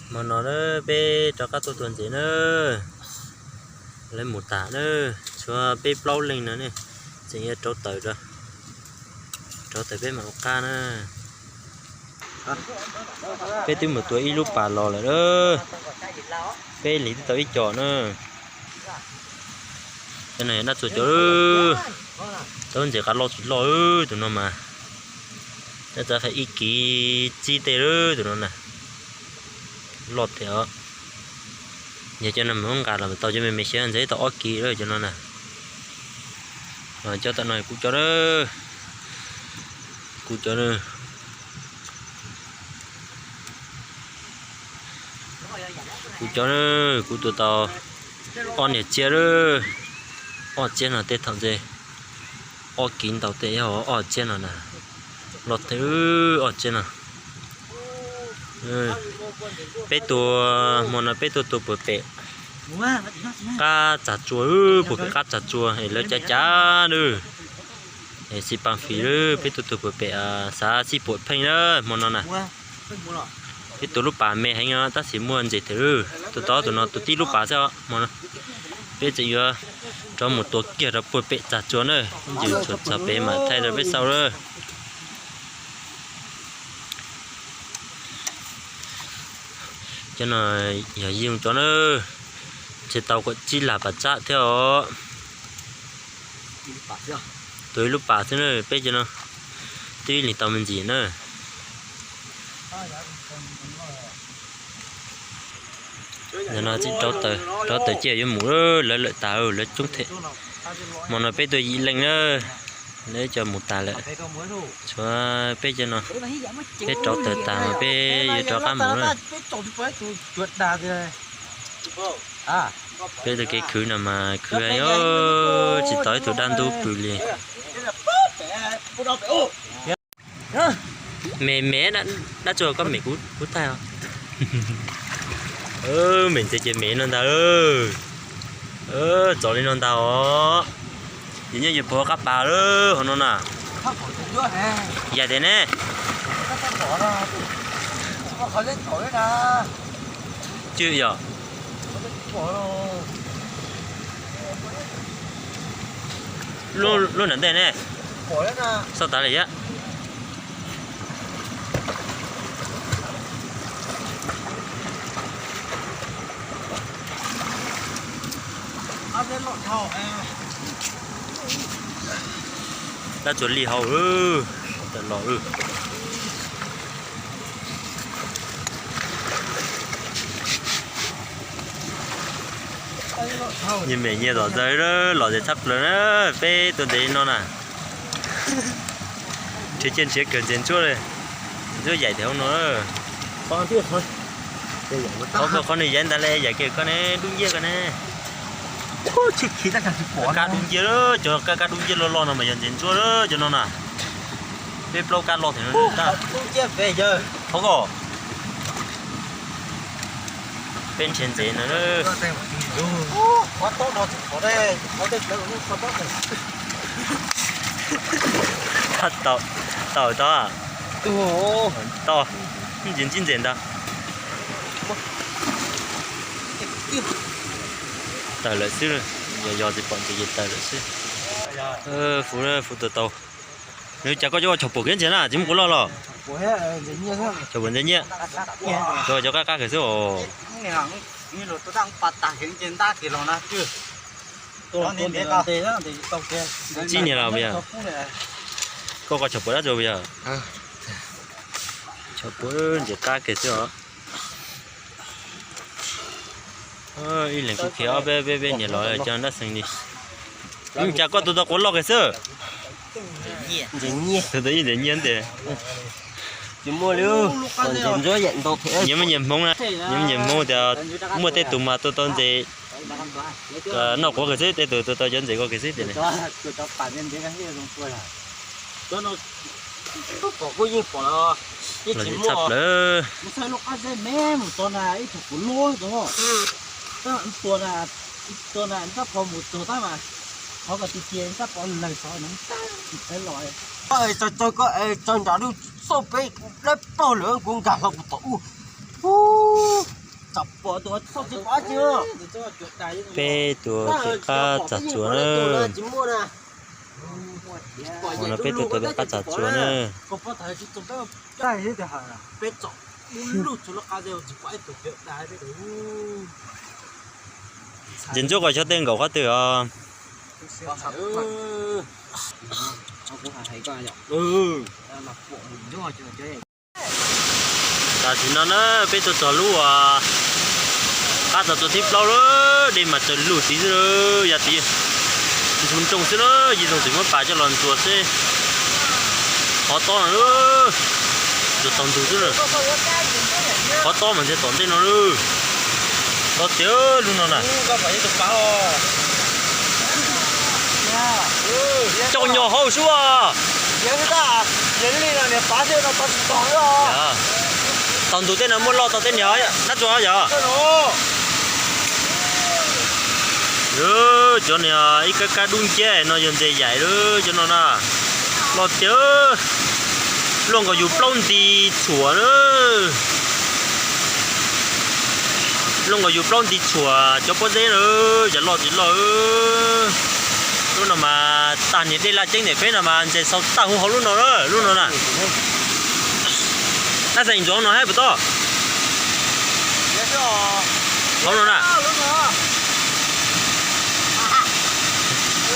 Hmo no na peb rov qab tuaj tua ntses na, lawv mus tas na, tshuav peb plaub leej no ne, tseem yuav rauv taws, rauv taws peb mam ua qab na. Peb twb mus tua ib lub pas los lawm, peb li twb tau ib co na. Cov no yog dab txuas cov, tau ntses qab loj tsis loj tus no mas, nyob txawv hais ib kiv txib tej tus no na, loj tiag os. Yog cov no mus nqa los tau cov me me siab ntxev tau ob kiv lawm cov no na. Cov tam no kuv cov na, kuv cov na, kuv cov na, kuv tua tau ob niag tsiaj lawm. Ob tsiaj no tej thaum ntse ob kiv ntau tej, yog ob tsiaj no na, loj tej ob tsiaj no. Peb tua, hmo no peb tuaj tua puag pem qab txag tsua, puag pem qab txag tsua es lawv cav cav na, es xij paj fis lawm, peb tuaj tua puag pem xav xij puam pheej na hmo no na. Peb tua lub pas me heev no tab sis muaj ntses thiab, tua tau tus no tua tib lub pas xwb os hmo no. Peb tseem yuav rov mus tua kiag rau puag pem txag tsua na, ib ntsis txog pem mam thaij rau peb xauj lawm. Cov no yog yeej cov na, ntshe tau kom tsib lag pas tsab thiab os. Tua ib lub pas xwb na, peb cov no twb ib leeg tau me ntsis na. Ntawm no tseem rauv taws, rauv taws ciaj yuav mus lawm, lawv lawm tas lawv coob thiab. Hmo no peb tuaj yim leej na, lawv cov mus tas lawm, tshuav peb cov no. Peb rauv taws tas mas peb yuav rov qab mus na. Peb tus kev khwv no mas khwv heev, tsis tau ib tug dab ntub pw li. Me me, dab tsi koj mem kuv thaij os. Mem ntses ces mem no ntag. Txaus li no ntag os. Ces nyob yus puag qab pas lawm hauv no na. Yaim tiag ne. Cwj yog lub nram ntej ne. Xauj tas li thiab. Dab tsuas lij hau lawm, tawm los lawm. Nyias mem nyias tom ntawd los tes tshaj plaws na, peb tuaj ntev no na. Nrhiav ciaj nrhiav kawg ntses ntsuab li, ntsuab yaim tiag hauv no. Qhov koj qhov nws yaim ntag li, yaim kiag koj ne, dub nciab koj ne. Kab dub nciab, cov kab kab dub nciab loj loj no mas yog ntses ntsuab cov no na. Peb plaub kab loj thiab no. Qhov koj, peb nrhiav ntses no. Tau, tau, tau, ntses ntsib ntses ntag. Tawm lawm xwb, yog yog tsis pom ntses ces tawm lawm xwb. Fuv, fuv tua tau. Nws cas koj cov chaw puam kiag ntses na, tsis muaj quav loj los? Chaw puam ntses nyiaj. Cov qab qab kiag xwb os. Tsib niag los puas yog? Koj koj chaw puam dab tsi puas yog? Chaw puam ntses qab kiag xwb os. Ib leeg kuj khiav ob peb peb peb niam los cov dab xeem li. Cas koj tus tau quav loj kiag xwb? Tus tau ib ntses nyiaj ntag. Nyias muaj nyias hmoov na, nyias muaj nyias hmoov tias muaj tej tus mas tua tau ntses noj quav kiag xwb, tej tus tua tau cov ntses ko kiag xwb tias. Los txhaj plaws. Tsaws nram lub xauj peb dawb paug lawm kuv nkag hlo kuv tom ub. Peb tuaj pem qab txag tsuas na. Ua no peb tuaj pem qab txag tsuas na. Ntses ntsuab koj xyov tej nkaum qhov twg os? Tam sim no na peb tuaj txog lub qab txag tsuas thib plaub lawm, dej mas tsaws lug tid xwb, yav tid ntxhua nrooj xwb na, yim zoo tseem muab pas coj los ntxuas seb. Qhov tob no, ntxuas tsaus ntuj xwb na. Qhov tob mas ntxias tom ntej no lawm. Tob tiag lub no na. Coj nyo hauv sub. Tsaus ntuj tej no muaj loj tau tej niag nab tsuag yom. Cov niag ib kab kab dub nciab no yog ntses yaim lawm cov no na. Loj tiag, luaj nkaus yus plaub nti tshuam na. Luaj nkaus yus plaub nti tshuam cov pob zeb na, yam loj tsis loj. Lub no mas tag niag dej laj ceeb ntawm peb no mas ntses xaus tag huv hauv lub no, lub no na. Tab sis ntxuav no hab puas tau? Hauv no na.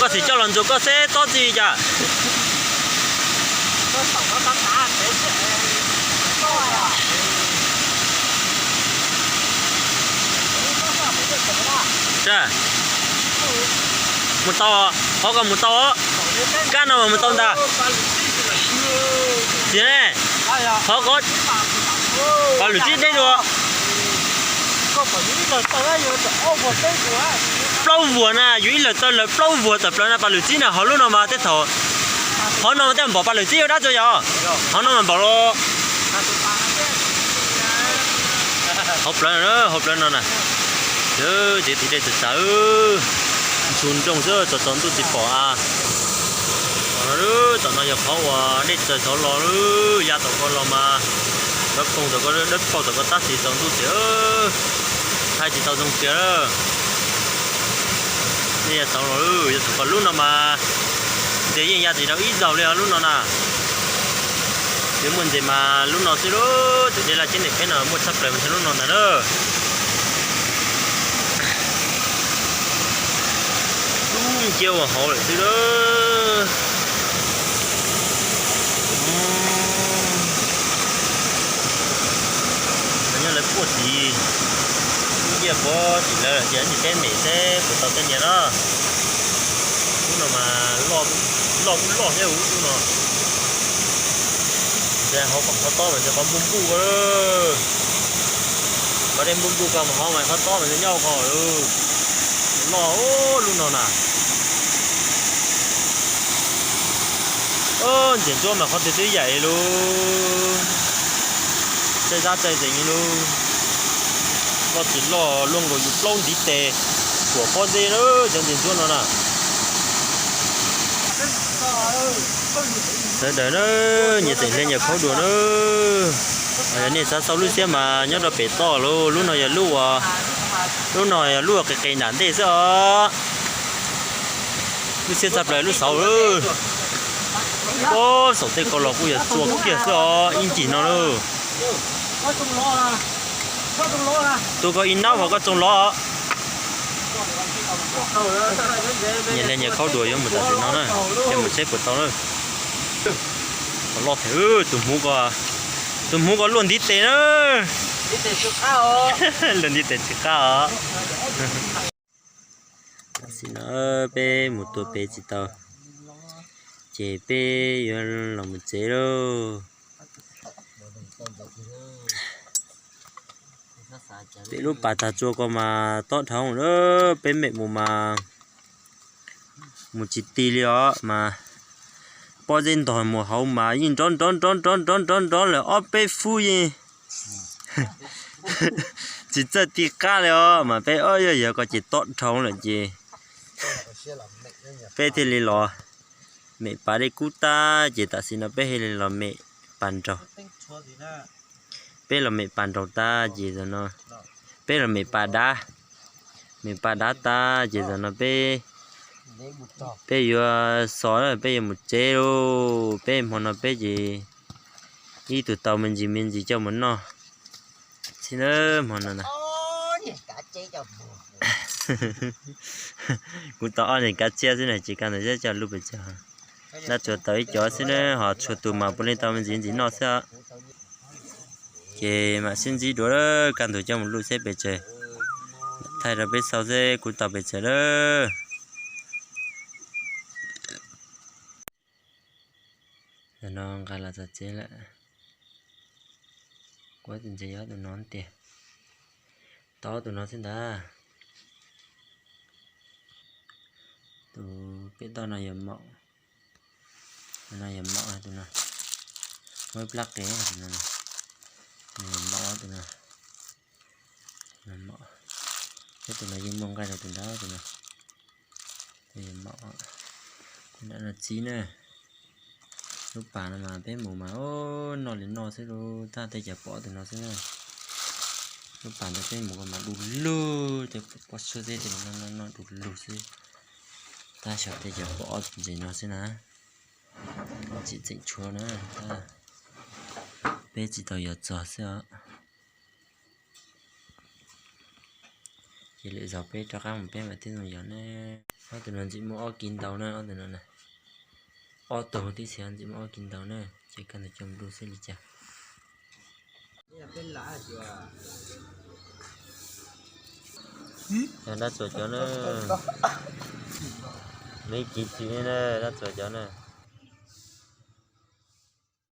Koj txiv coj los ntxuav koj seb tob txij cas. Mus tau, qhov ko mus tau, kab no mas mus tau ntag. Tiag ne, qhov ko pas lwm tsib deb dua. Plaub vuag na, yus ib lawm taw lawm plaub vuag tawm plaws na pas lwm tsib na, hauv lub no mas tej thaum, hauv no mas tej npaum pas lwm tsib ua dab tsi yog, hauv no mas npaum los. Hauv plawv, hauv plawv no na. Ces tig dej txawv txawv, ntxhua nrooj xwb, tsaus tsaus ntuj tsis pom a. Tom no yog qhov uas dej txawv thaum los, ya tom ko los mas dawb paug tom ko, dawb paug tom ko tab sis tsaus ntuj ces thaij tsis tau zoo kiag. Dej ya txaus los, yog thaum ko lub no mas ntses yeej ya tsis tau ib zaug li os lub no na. Yuav muaj ntses mas lub no xwb lauj, tus dej laj ceeb ntawm peb no muaj tshaj plaws mas lub no ntag na. Dub nciab ua hauv lawm xwb lauj. Nyob lawv puaj tid, ib nciaj puav tsis lawv lawm ces tsis teb mem seb puas tau tej niag na. Lub no mas loj kuj loj thiab lub no. Ces hauv qhov tob mas ntshe qhov npuj npuj ko, qhov dej npuj npuj ko mas hauv mas qhov tob mas nyob ko loj loj lub no na. Ntses ntsuab mas qhov twg twb yaim li lub, txaij zab txaij zees li lub. Loj tsis loj luaj nkaus yus plaub ntiv tes, tshuam pob zeb na cov ntses ntsuab no na. Sawv daws na, nyias tseem hle nyias khaub dua na. Yog nej xav xaus lub siab mas nyob rau pem toj lauj, lub no yog lub, lub no yog lub qis qis nram ntej xwb os. Lub siab tshaj plaws lub xauv. Xauv tej ko los kuj yog tsua kiag xwb os, ib ncig no lauj. Tus ko ib nab uas koj tsoo los. Nyias hle nyias khaub dua yuav mus tam sim no na, yuav mus seb puas tau na. Qhov loj thiab, tus hmuv ko, tus hmuv ko luaj ntiv tes na. Luaj ntiv tes tsis qab os. Tam sim no peb mus tua pem tsis tau, ces peb yuav los mus tsev lauj. Pem lub pas tag tsua ko mas tob dhau lawm, peb mem mus mas mus tsis ti li os mas. Pob zeb ntog mus hauv mas yeej nrov nrov nrov nrov nrov nrov nrov lawm ob peb fub yeej tsis txawj ti qab li os mas peb ob yog yog ko ces tob dhau lawm ces peb thiaj li los mem pas dej kub tag ces tam sim no peb thiaj li los mem pas nraug. Peb los mem pas nraug tag ces no Peb los mem pas dab, mem pas dab tag ces zaum no peb, peb yuav xov, peb yuav mus tsev lauj. Peb hmo no peb ces ib tug tau me ntsis me ntsis coj mus noj xwb na hmo no na. Kuv tau ob niag kav tshiab xwb na, ces kaj ntug seb coj luj pes tsawg. Dab Tsuas tau ib cov xwb na, ho tshuav tus mas puav leej tau me ntsis ntsis noj xwb. Ces mam sib ntsib dua, kaj ntug coj mus luj seb pes tsawg, thaij rau peb xauj seb kuv tau pes tsawg lawm. Ntawm no nqa los txog tsev lawm. Kuv tus ntses yog tus no tiag, tau tus no xwb ntag. Tus peb toj no yog maum, tus no yog maum, tus no muaj ib plab qe, tus no yog maum, tus no maum, thiab tus no yeej muaj nqaij rau tus ntawd, tus no yog maum. Tus no txib na. Lub pas no mas peb mus mas noj li noj xwb lauj, tab tej cas pom tus no xwb na. Lub pas ntawd peb mus mas du lug, tej pob tshuaj tej no noj du lug xwb. Tab xyov tej cas pom ob tus ntses no xwb na. Tsis tseem tshuav na, tab peb tsis tau yos txog xwb os. Ces lwm zaus peb rov qab mus peb mam tib zoo yos na. Ob tug no ntxim muaj ob kis ntau na, ob tug no, ob tug tib si ntxim muaj ob kis ntau na, ces kaj ntug coj mus luj seb li cas. Yog Dab Tsuas cov na, me kiv tsis na, Dab Tsuas cov na.